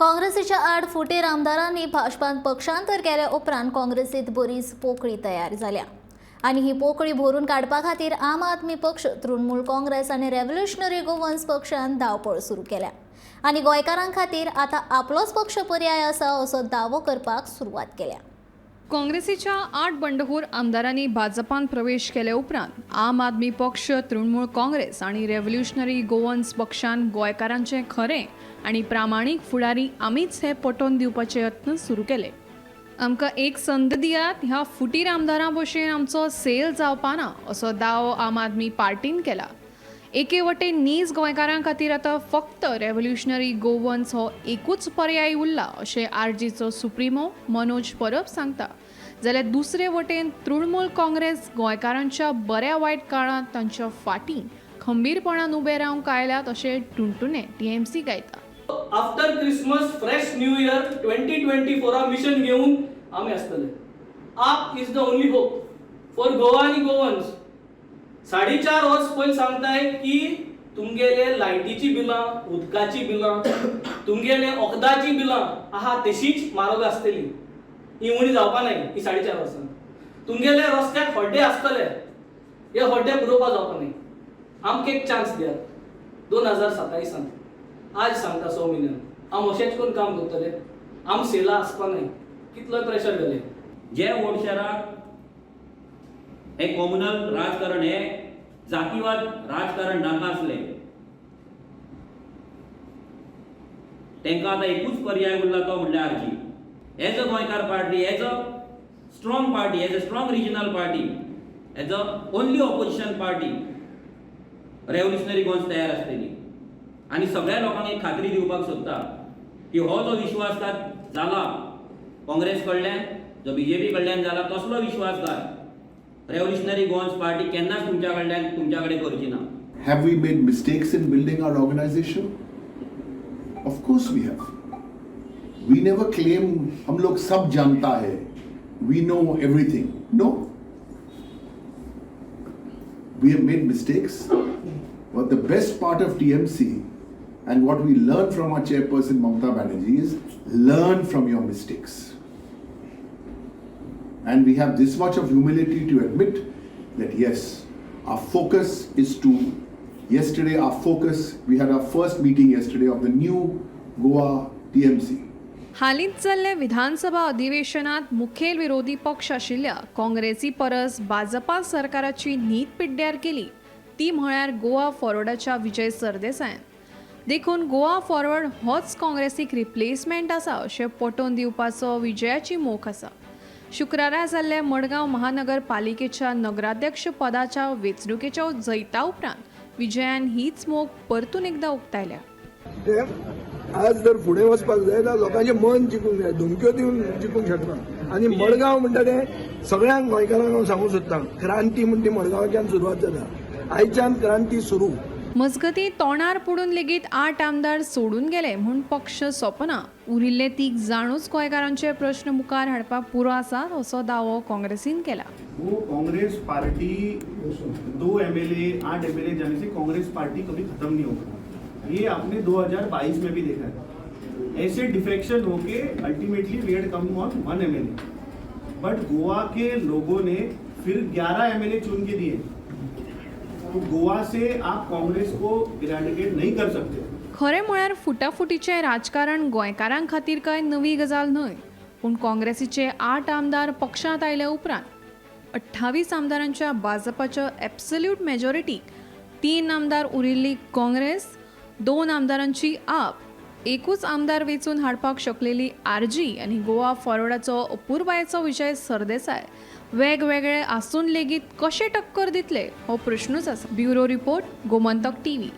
काँग्रेसीच्या आड फुटीर आमदारांनी भाजपान पक्षांतर केल्या उपरांत काँग्रेसीत बरीच पोकळी तयार जाल्या आनी ही पोकळी भरून काडपा खातीर आम आदमी पक्ष, तृणमूल काँग्रेस आनी रेव्होल्युशनरी गोवन्स पक्षान धांवपळ सुरू केल्या आनी गोंयकारां खातीर आतां आपलोच पक्ष पर्याय आसा असो दावो करपाक सुरवात केल्या. काँग्रेसीच्या 8 बंडखोर आमदारांनी भाजपान प्रवेश केले उपरांत आम आदमी पक्ष, तृणमूल काँग्रेस आनी रेव्होल्युशनरी गोवन्स पक्षान गोंयकारांचे खरें आनी प्रामाणीक फुडारी आमीच हे पटोवन दिवपाचे यत्न सुरू केले. आमकां एक संद दियात, ह्या फुटीर आमदारां भशेन आमचो सेल जावपा ना असो दावो आम आदमी पार्टीन केला. एके वटेन नीज गोंयकारां खातीर आतां फक्त रेव्होल्युशनरी गोवन्स हो एकूच पर्याय उरला अशें आरजीचो सुप्रिमो मनोज परब सांगता, जाल्यार दुसरे वटेन तृणमूल काँग्रेस गोंयकारांच्या बऱ्या वायट काळांत तांच्या फाटीं खंबीरपणान उबे रावंक आयल्यात अशें टुणटुणे टीएमसी गायता. After Christmas fresh new year 2024 mission घेवन आमी आसतले. AAP is the only hope for Goa आनी गोवन्स. 4.5 वर्स पयलीं सांगताय की तुमगेले लायटीची बिलां, उदकाची बिलां, तुमगेले वखदाची बिलां आहा तशीच म्हारग आसतली, ही उणी जावपा नाय. ही 4.5 वर्सां तुमगेले रस्त्याक खड्डे आसतले, हे खड्डे पुरोवपा जावपा न्ही. आमकां एक चान्स दियात 2027. आज सांगता 6 म्हयन्यान आम अशेंच करून काम करतले. आम सेला आसपा न्हय, कितलोय प्रेशर घाले. जे वोट शॅराक हे कॉम्युनल राजकारण, हे जातीवाद राजकारण नाका आसलें, तांकां आतां एकूच पर्याय उरला तो म्हणल्यार RG. As a Goenkar party, as a strong party, as a strong regional party, as a only opposition party, Revolutionary Goans तयार आसतली आनी सगळ्या लोकांक एक खात्री दिवपाक सोदता की हो जो विश्वासघात जाला काँग्रेस कडल्यान, जो बीजेपी कडल्यान जाला, तसलो विश्वासघात रेव्होल्युशनरी गोवन्स पार्टी केन्नाच तुमच्या कडल्यान तुमच्या कडेन करची ना. Have we made mistakes in building our organization? Of course we have. We never claim हम लोग सब जानता है, we know everything. No. We have made mistakes. But the best part of TMC and what we learn from our chairperson Mamata Banerjee is learn from your mistakes. And we have this much of humility to admit that yes, our focus is to, yesterday our focus, we had our first meeting yesterday of the new Goa TMC. हालींच जाल्ल्या विधानसभा अधिवेशनात मुखेल विरोधी पक्ष आशिल्ल्या काँग्रेसी परस भाजपा सरकाराची न्हीद पिड्ड्यार केली ती म्हळ्यार गोवा फॉरवर्डाच्या विजय सरदेसायान. देखून गोवा फॉरवर्ड होच काँग्रेसीक रिप्लेसमेंट आसा अशें पटोवन दिवपाचो विजयाची मोख आसा. शुक्रारा जाल्ल्या मडगांव महानगरपालिकेच्या नगराध्यक्ष पदाच्या वेंचणुकेच्या जैता उपरांत विजयान हीच मोख परतून एकदां उक्तायल्या. ते आज जर फुडें वचपाक जाय जाल्यार लोकांचें मन जिखूंक जाय, धमक्यो दिवन जिखूंक शकना. आनी मडगांव म्हणटा तें सगळ्यांक गोंयकारांक हांव सांगूंक सोदतां, क्रांती म्हण ती मडगांवच्यान सुरवात जाता. आयच्यान क्रांती सुरू. मजगतीं, तोंडार पडून लेगीत 8 आमदार सोडून गेले म्हूण पक्ष सोंपना, उरिल्ले तीग जाणूच गोंयकारांचे प्रश्न मुखार हाडपाक पुरो आसात असो दावो काँग्रेसीन केला. वो कांग्रेस पार्टी 2 एमएलए, 8 एमएलए जाने से कांग्रेस पार्टी कभी खत्म नहीं होगी. ये आपने 2022 में भी देखा है. ऐसे डिफेक्शन होके ultimately we had come on 1 MLA, but Goa K लोगों ने फिर 11 एमएलए चुन के दिए. तो गोवा से आप कांग्रेस को इराडिकेट नहीं कर सकते. खरें म्हळ्यार फुटाफुटीचें राजकारण गोंयकारां खातीर कांय नवी गजाल न्हय, पूण काँग्रेसीचे 8 आमदार पक्षांत आयले उपरांत 28 आमदारांच्या भाजपाच्या एब्सल्यूट मेजॉरिटीक 3 आमदार उरिल्ली काँग्रेस, 2 आमदारांची आप, एकूच आमदार वेंचून हाडपाक शकलेली आरजी आनी गोवा फॉरवर्डाचो अपुरबायेचो विजय सरदेसाय वेगवेगळे आसून लेगीत कशे टक्कर दितले हो प्रश्नूच आसा. Bureau report, Gomantak TV.